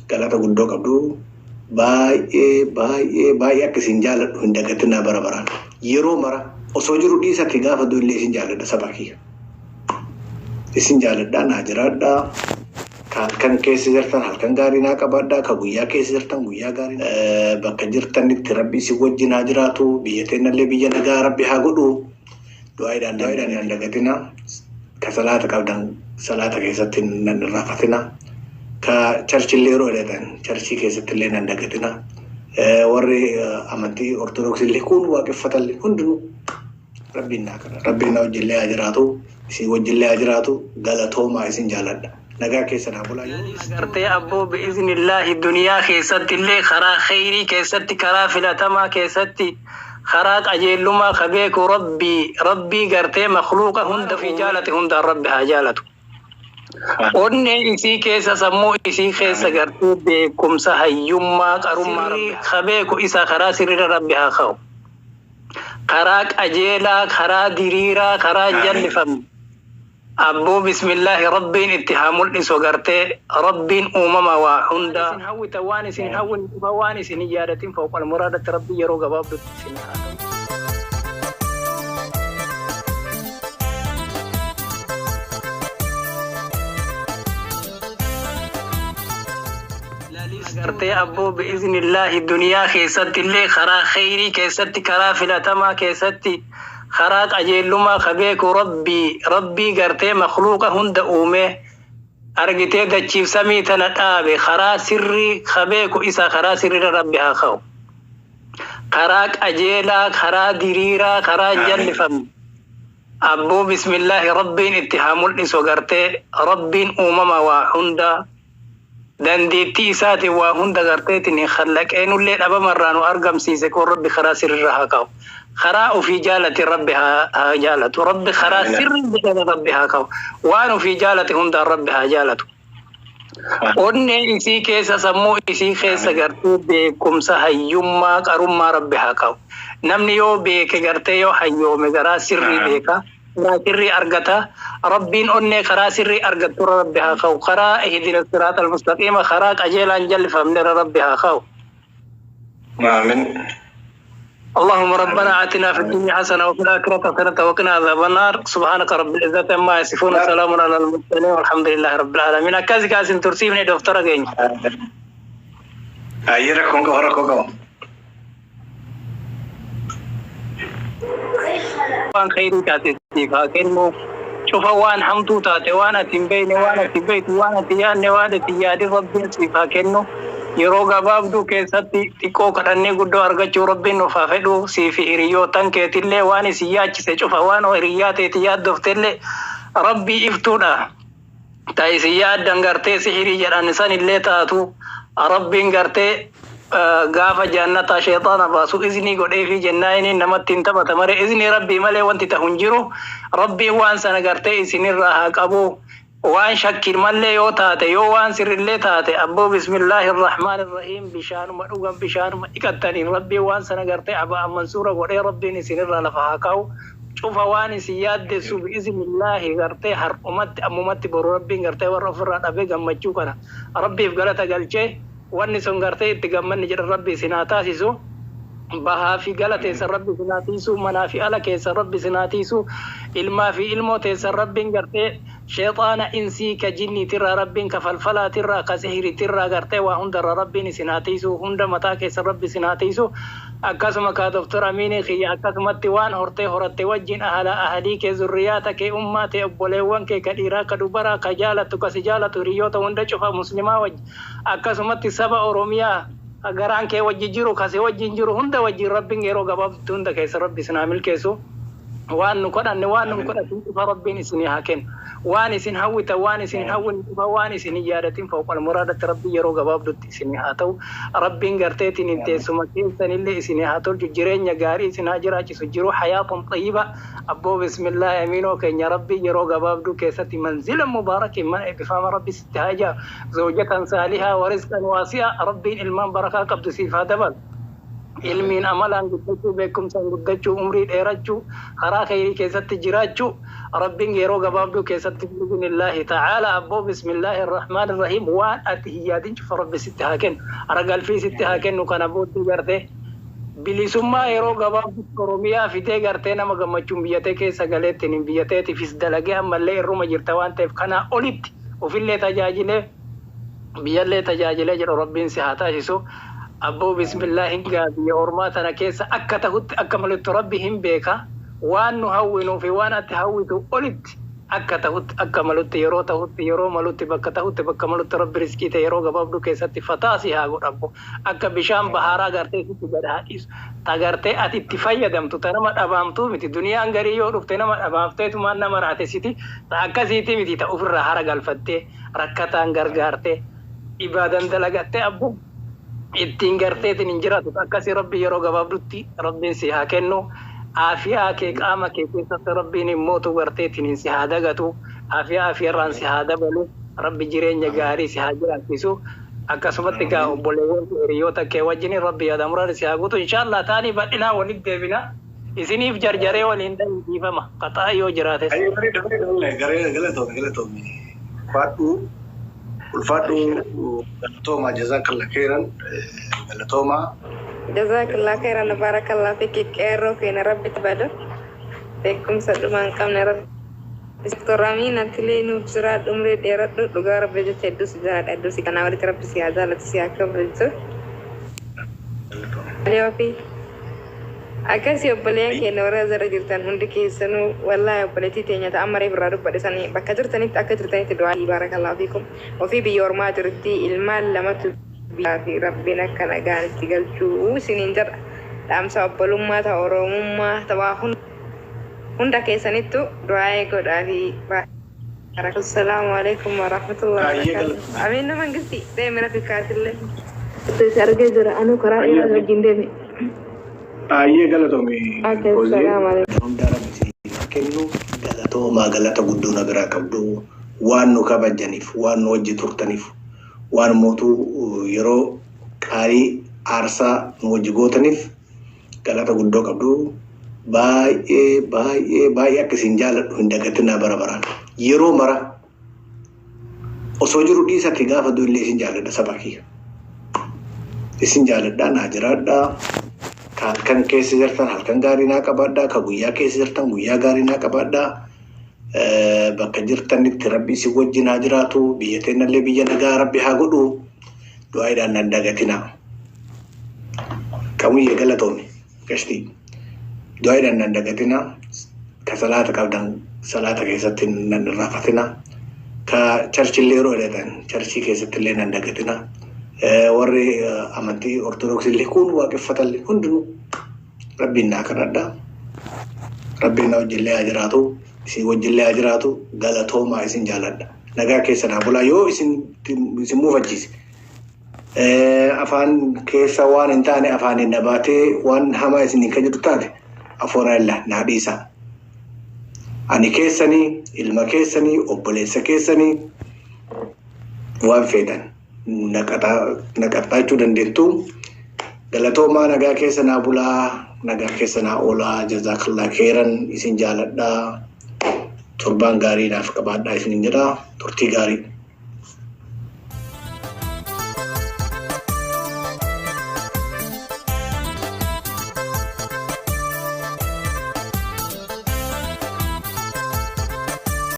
Galata guddoo qabdu. Baay'ee baay'ee baay'ee akka isin jaaladhu hin dagatinaa bara baraan. Yeroo mara osoo jiru dhiisatti gaafa du'ellee isin jaaladha saba kiyya. Isin jaaladhaa naa jiraadhaa. Ka halkan keessa jirtan halkan gaarii naa qabaadhaa. Ka guyyaa keessa jirtan guyyaa gaarii bakka jirtanitti rabbi isin wajjin haa jiraatu. Biyya teennallee biyya nagaa rabbi haa godhu. Du'aayiidhaan du'aayiidhaan hin dagatinaa. Ka salaata qabdan salaata keessatti nan irraanfatina. Ka churchillee yeroo hidhatan churchii keessatti illee nan dagatina. Warri amantii Ortodoksii illee kun waaqeffatallee hundinuu rabbiin naa kadha. Rabbiin na wajjillee haa jiraatu. Isin wajjillee haa jiraatu. Galatoomaa isin jaaladha. Nagaa keessa naa bulaa. Agartee abboo bi'iznillaahi duniyaa keessatti illee karaa kheyrii keessatti karaa filatamaa keessatti karaa qajeellumaa ka beeku rabbii rabbii gartee makhluuqa hunda fi jaalate hundaan rabbi haa jaalatu. Onnee isii keessa sammuu isii keessa gartee beekumsa hayyummaa qarummaa rabbi ka beeku isa karaa sirriirra rabbi haa kaa'u. Karaa qajeelaa karaa diriiraa karaa hin jallifamne. Abboo bismillaahi rabbiin itti haa mul'isu gartee rabbiin uumama waa hunda. Isin hawwitan waan isin hin hawwine cufa waan isin hin yaadatin fawqal muraadatti rabbiin yeroo gabaabdutti isin haa ta'u. Agartee abboo bi'iznillaahi duniyaa keessatti illee karaa kheyrii keessatti karaa filatamaa keessatti karaa qajeellumaa ka beeku rabbii rabbii gartee makhluuqa hunda uumee argitee dachiif samii tana dhaabe karaa sirrii ka beeku isa karaa sirriirra rabbi haa kaa'u. Karaa qajeelaa karaa diriiraa karaa hin jallifamne. Abboo bismillaahi rabbiin itti haa mul'isu gartee rabbiin uumama waa hunda dandeettii isaatiin waa hunda garteetiin hin khallaqee nullee dhabamarraa nu argamsiise kun rabbi karaa sirriirra haa kaa'u. Karaa ofii jaalate rabbi haa jaalatu. Rabbi karaa sirrii jedhame rabbi haa kaa'u. Waan ofii jaalate hundaan rabbi haa jaalatu. Onnee isii keessa sammuu isii keessa gartee beekumsa hayyummaa qarummaa rabbi haa kaa'u. Namni yoo beeke gartee yoo hayyoome garaa sirrii beeka. Karaa sirrii argata. Rabbiin onnee karaa sirrii argatturra rabbi haa kaa'u. Karaa ihdina siraata almustaqiima karaa qajeelaan jallifamnerra rabbi haa kaa'u. Aamin. اللهم ربنا آتنا في الدنيا حسنة وفي الآخرة حسنة وقنا عذاب النار سبحانك رب العزة عما يصفون سلام على المرسلين والحمد لله رب العالمين. Akkasi kaasin tursiifne doktora keenya. Ayyee rakkoon qaba rakkoo qaba. Waan khayrii taate siif haa kennu. Cufa waan hamtuu taate waan ati hin beekne waan ati beektu waan ati yaadne waan ati yaadin rabbiin siif haa kennu. Yeroo gabaabduu keessatti xiqqoo kadhannee guddoo argachuu rabbiin nuuf haa fedhu siif hiriyootan keetillee waan isin yaachise cufa waan hiriyyaa teeti yaaddoftellee rabbii iftuudha. Ta isin yaaddan gartee sihirii jedhan sanillee taatu rabbiin gartee gaafa jannataa sheexaana baasu iznii godheefii jennaa inni namatti hin taphata malee iznii rabbii malee wanti ta'u hin jiru. Rabbiin waan sana gartee isinirraa haa qabu. Waan shakkiin mallee yoo taate yoo waan sirrillee taate abboo bismillaahi irrahmaan irrahiim bishaanuma dhugan bishaanuma dhiqattaniin rabbiin waan sana gartee aba'an mansuura godhee rabbiin isinirraa lafa haa kaa'u. Cufa waan isin yaaddessu bi'iznillaahi gartee har'umatti ammumatti boru rabbiin gartee warra ofirraa dhabee gammachuu kana rabbiif galata galchee wanni sun gartee itti gammanni jedhan rabbi isin haa taasisu. Bahaa fi gala teessan rabbi isin haa tiisu. Manaa fi ala keessan rabbi isin haa tiisu. Ilmaa fi ilmoo teessan rabbiin gartee sheexaana insii ka jinniitirraa rabbiin ka falfalaatirraa ka sihiritirraa gartee waa hundarraa rabbiin isin haa tiisu. Hunda mataa keessan rabbi isin haa tiisu. Akkasuma kaa Doktor Amiinii kiyya akkasumatti waan hortee horatte wajjin ahala ahalii kee zurriyaata kee ummaa tee obboleewwan kee ka dhiiraa ka dubaraa ka jaalattu ka si jaalatu hiriyoota hunda cufa muslimaa wajji akkasumatti saba Oromiyaa ka garaan kee wajji jiru ka si wajjin jiru hunda wajjin rabbiin yeroo gabaabdutti hunda keessa rabbi isin haa milkeessu. Waan nu kadhanne waan nu hin kadhatin cufa rabbiin isinii haa kennu. Waan isin hawwitan waan isin hin hawwine cufa waan isin hin yaadatin fawqal muraadatti rabbiin yeroo gabaabdutti isinii haa ta'u. Rabbiin garteetiin teessuma keessanillee isinii haa tolchu jireenya gaarii isin haa jiraachisu jiru hayaatan xayyiba abboo bismillaahi amiinoo keenya rabbiin yeroo gabaabduu keessatti manzila mubaarakin mana eebbifaama rabbi sitti haa ijaaru zawjatan saalihaa wa rizqan waasi'a rabbiin ilmaan barakaa qabdu siif haa dabalu. Ilmiin amalaan guddachuu, beekumsaan guddachuu, umrii dheerachuu, karaa khayrii keessatti jiraachuu, Rabbiin yeroo gabaabduu keessatti bi'iznillaahi ta'aala abboo bismillaahi irrahmaan irrahiim waan ati hin yaadin cufa Rabbi sitti haa kennu. Aragalfii sitti haa kennu. Kana booddee gartee bilisummaa yeroo gabaabduutti Oromiyaa fidee gartee nama gammachuun biyyatee keessa galeettiin hin biyyateetiifis dalagee ammallee irruma jirta waan ta'eef kanaa olitti ofillee tajaajilee biyyallee tajaajilee jedhu Rabbiin si haa taasisu. Abboo bismillah hin gaa biyya ormaa tana keessa akka tahutti akka malutti Rabbi hin beeka. Waan nu hawwinuu fi waan ati hawwitu olitti akka tahutti akka malutti yeroo tahutti yeroo malutti bakka tahutti bakka malutti Rabbi riskii ta'e yeroo gabaabduu keessatti fataa si haa godhu abbo. Akka bishaan bahaaraa gartee sitti gad haa dhiisu. Ta gartee ati itti fayyadamtu ta nama dhabaamtuu miti. Duniyaan garii yoo dhufte nama dhabaamteetumaan nama raatessiti. Ta akkasiitii miti ta ofirraa hara galfattee rakkataan gargaartee ibaadan dalagattee abbo ittiin garteetiin hin jiraatu. Akkasii Rabbi yeroo gabaabdutti Rabbiin si haa kennu. Aafiyaa kee qaama kee keessatti Rabbiin immootu garteetiin si haa dagatu. Aafiyaa aafiyarraan si haa dabalu. Rabbi jireenya gaarii si haa jiraachisu. Akkasumatti gaa obboleewwan hiriyoota kee wajjin Rabbi yaada muraasa si haa guutu. Inshaallah taanii bal'inaa walitti deebina. Isiniif jarjaree waliin dhiifama. Qaxaa yoo jiraates. Bareeda bareeda garee galatoome galatoome. Ulfaadhu ulfaadhu galatooma jazakallah khairan galatooma. Jazakallah khairan barakallah fiki qeerroo keenya Rabbi tabadu. Beekumsa dhumaa hin qabne Rabbi. Doktor Amiin atilee nuuf jiraadhu umrii dheeradhu dhugaa Rabbi jecha hedduu si jaalladha hedduu si kanaa walitti Rabbi si haa jaalatu si haa kabaju. Ofii. Akkasii obboleeyyan keenya warra jara jirtan hundi keessanuu wallaahi obboleettii teenya ta'a amma reef irraa dubbadhe sanii bakka jirtanitti akka jirtanitti du'aa baarakallahu fiikum. Ofii biyya ormaa jirti ilmaan lamatu biyyaa fi Rabbiin akka nagaan itti galchuu isiniin jedha. Dhaamsa obbolummaa ta'a Oromummaa ta'aa hunda keessanittu du'aa godhaa fi Assalaamu alaikum warahmatullahi wabarakatuh. Amiin nama mangisti deemi rafi kaasillee. Si argee jira anuu karaa dheeraa wajjin deemi. Baay'ee galatoome. Okay, assalaamu alaikum. Hunda Rabbi si kennu galatoomaa galata guddoo na biraa qabdu waan nu kabajaniif waan nu wajji turtaniif waan mootuu yeroo qaalii aarsaa nu wajji gootaniif galata guddoo qabdu. Baay'ee baay'ee baay'ee akka isin jaaladhu hin dagatinaa bara baraan. Yeroo mara osoo jiru dhiisatti gaafa du'ellee isin jaaladha saba kiyya. Isin jaaladhaa naa jiraadhaa. Ka halkan keessa jirtan halkan gaarii naa qabaadhaa. Ka guyyaa keessa jirtan guyyaa gaarii naa qabaadhaa. Bakka jirtanitti Rabbi isin wajjin haa jiraatu. Biyya teenyallee biyya nagaa Rabbi haa godhu. Du'aadhaan nan dagatinaa. Qamuyyee galatoome. Gashtii. Du'aadhaan nan dagatinaa. Ka salaata qabdan salaata keessatti nan irraanfatinaa. Ka charchillee yeroo hidhatan charchii keessatti illee nan dagatinaa. Warri amantii Ortodoksii illee kun waaqeffatallee hundinuu Rabbiin naa kadhadhaa. Rabbiin na wajjillee haa jiraatu. Isin wajjillee haa jiraatu. Galatoomaa isin jaaladha. Nagaa keessa naa bulaa yoo isin muufachiise. Afaan keessa waan hin taane afaan hin nabaatee waan hamaa isin kan jedhu taate afoora illaa naa dhiisaa. Ani keessanii, ilma keessanii, obboleessa keessanii waan feetan na qaxxaachuu dandeettu. Galatoomaa nagaa keessa naa bulaa, nagaa keessa naa oolaa, jazakallah khairan isin jaaladhaa. Torbaan gaarii naaf qabaadhaa isinin jedhaa. Turtii gaarii.